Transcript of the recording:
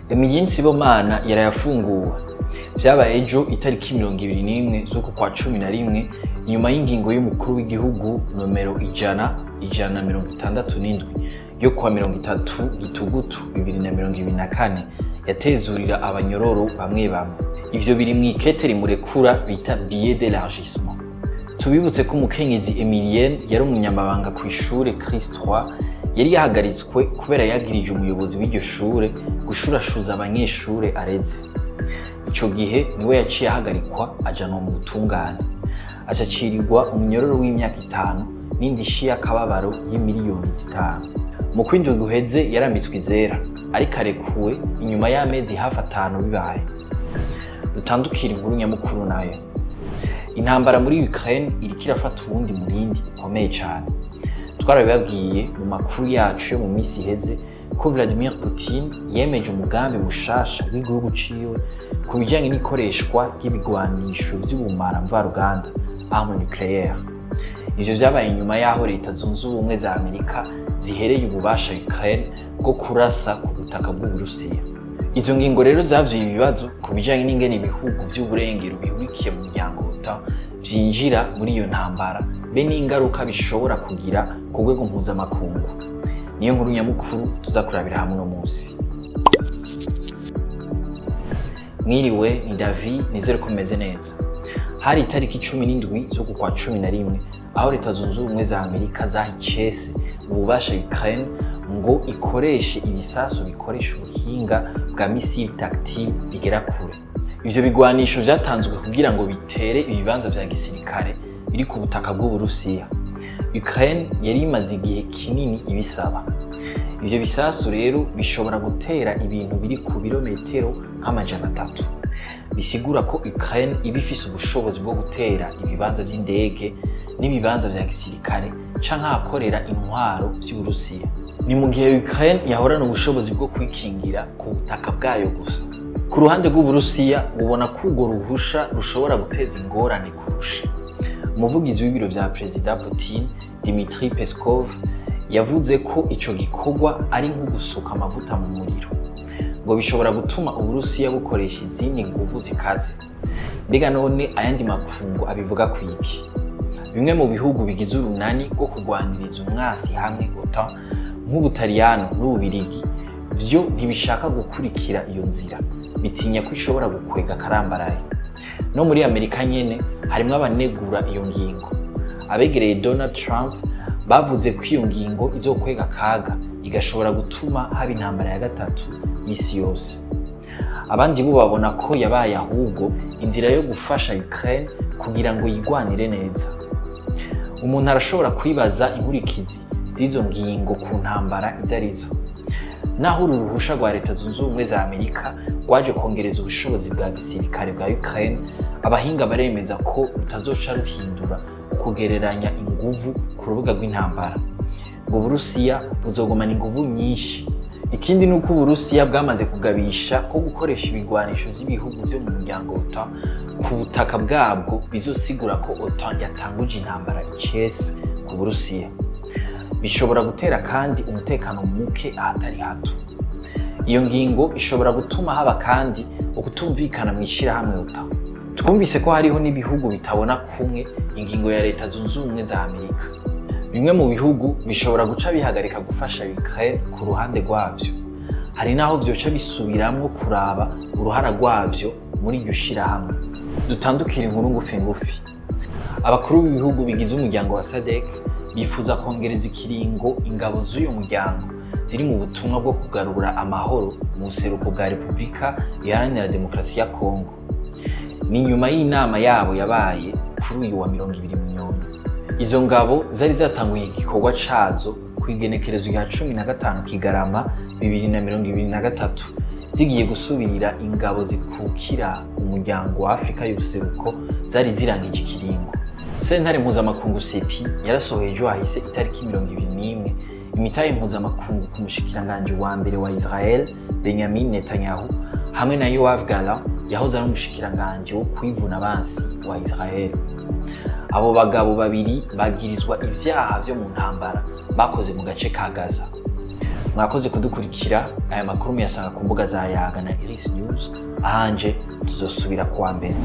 Emilien Sibomana yarayafunguwe. Vyabaye ejo itariki 21 z'uku kwa 11 inyuma y'ingingo y'umukuru w'igihugu nomero 100 167 yo kuwa 30 Gitugutu 2024 yatezurira abanyororo bamwe bamwe. Ivyo biri mw'ikete rimurekura bita billet d'élargissement. Tubibutse ko umukenyezi Emilienne yari umunyamabanga kw'ishure Christ Roi, yari yahagaritswe kubera yagirije umuyobozi w'iryo shure gushurashuza abanyeshure areze. Ico gihe niwe yaciye ahagarikwa, ajanwa mu butungane, acacirirwa umunyororo w'imyaka 5 n'indishi y'akababaro y'imiliyoni 5. Mu kwindwi guheze yarambitswe izera, ariko arekuwe inyuma y'amezi hafi 5 bibaye. Dutandukira inkuru nyamukuru nayo. Intambara muri Ukraine iriko irafata uwundi murindi ukomeye cane. Twarabibabwiye mu makuru yacu yo mu misi iheze ko Vladimir Putin yemeje umugambi mushasha w'igihugu ciwe ku bijanye n'ikoreshwa ry'ibigwanisho vy'ubumara mvaruganda, arme nucléaire. Ivyo vyabaye inyuma y'aho Leta Zunze Ubumwe za Amerika zihereye ububasha Ukraine bwo kurasa ku butaka bw'Uburusiya. Izo ngingo rero zavyuye ibibazo ku bijanye n'ingene ibihugu vy'uburengero bihurikiye mu muryango OTAN vyinjira muri iyo ntambara, be n'ingaruka bishobora kugira ku rwego mpuzamakungu. Niyo nkuru nyamukuru tuza kurabira hamwe uno munsi. Mwiriwe, ni David, nizere ko mumeze neza. Hari itariki 17 z'uku kwa 11 aho Leta Zunze Ubumwe za Amerika zaha icese ububasha Ukraine ngo ikoreshe ibisasu bikoresha ubuhinga bwa missile tactile bigera kure. Ivyo bigwanisho vyatanzwe kugira ngo bitere ibibanza vya gisirikare biri ku butaka bw'Uburusiya. Ukraine yari imaze igihe kinini ibisaba. Ivyo bisasu rero bishobora gutera ibintu biri ku birometero nka 300. Bisigura ko Ukraine iba ifise ubushobozi bwo gutera ibibanza vy'indege n'ibibanza vya gisirikare canke ahakorera intwaro vy'Uburusiya. Ni mu gihe Ukraine yahorana ubushobozi bwo kwikingira ku butaka bwayo gusa. Ku ruhande rw'Uburusiya, bubona ko urwo ruhusha rushobora guteza ingorane kurusha. Umuvugizi w'ibiro vya Perezida Putin, Dmitry Peskov, yavuze ko ico gikorwa ari nko gusuka amavuta mu muriro, ngo bishobora gutuma Uburusiya bukoresha izindi nguvu zikaze. Mbega none ayandi makungu abivuga ku iki? Bimwe mu bihugu bigize urunani rwo kurwaniriza umwasi hamwe, OTAN, nk'Ubutaliyano n'Ububirigi, vyo ntibishaka gukurikira iyo nzira, bitinya ko ishobora gukwega akarambaraye. No muri Amerika nyene harimwo abanegura iyo ngingo. Abegereye Donald Trump bavuze ko iyo ngingo izokwega akaga, igashobora gutuma haba intambara ya gatatu y'isi yose. Abandi bo babona ko yabaye ahubwo inzira yo gufasha Ukraine kugira ngo yigwanire neza. Umuntu arashobora kwibaza inkurikizi z'izo ngingo ku ntambara izo arizo. Naho uru ruhusha rwa Leta Zunze Ubumwe za Amerika rwaje kongereza ubushobozi bwa gisirikare bwa Ukraine, abahinga baremeza ko rutazoca ruhindura ukugereranya inguvu ku rubuga rw'intambara, ngo Uburusiya buzogumana inguvu nyinshi. Ikindi ni uko Uburusiya bwamaze kugabisha ko gukoresha ibigwanisho vy'ibihugu vyo mu muryango OTAN ku butaka bwabwo bizosigura ko OTAN yatanguje intambara icese ku Burusiya. Bishobora gutera kandi umutekano muke ahatari hato. Iyo ngingo ishobora gutuma haba kandi ukutumvikana mu ishirahamwe OTAN. Twumvise ko hariho n'ibihugu bitabona kumwe ingingo ya Leta Zunze Ubumwe za Amerika. Bimwe mu bihugu bishobora guca bihagarika gufasha Ukraine ku ruhande rwavyo. Hari naho vyoca bisubiramwo kuraba uruhara rwavyo muri iryo shirahamwe. Dutandukire inkuru ngufi ngufi. Abakuru b'ibihugu bigize umuryango wa SADC bifuza kongereza ikiringo ingabo z'uyu muryango ziri mu butumwa bwo kugarura amahoro mu buseruko bwa Repubulika Iharanira Demokarasi ya Kongo. Ni nyuma y'inama yabo yabaye kuri uyu wa 20 Munyonyo. Izo ngabo zari zatanguye igikorwa cazo ku igenekerezo rya 15 Kigarama 2023, zigiye gusubirira ingabo zikukira umuryango wa Afrika y'ubuseruko zari zirangije ikiringo. Sentare mpuzamakungu CPI yarasohoye ejo hahise itariki 21 imitahe mpuzamakungu ku mushikiranganji wa mbere wa Israel Benjamin Netanyahu hamwe na Yoav Gallant, yahoze ari umushikiranganji wo kwivuna abansi wa Israel. Abo bagabo babiri bagirizwa ivyaha vyo mu ntambara bakoze mu gace ka Gaza. Mwakoze kudukurikira. Aya makuru muyasanga ku mbuga za Yaga na Iris News. Ahanje tuzosubira kuwa mbere.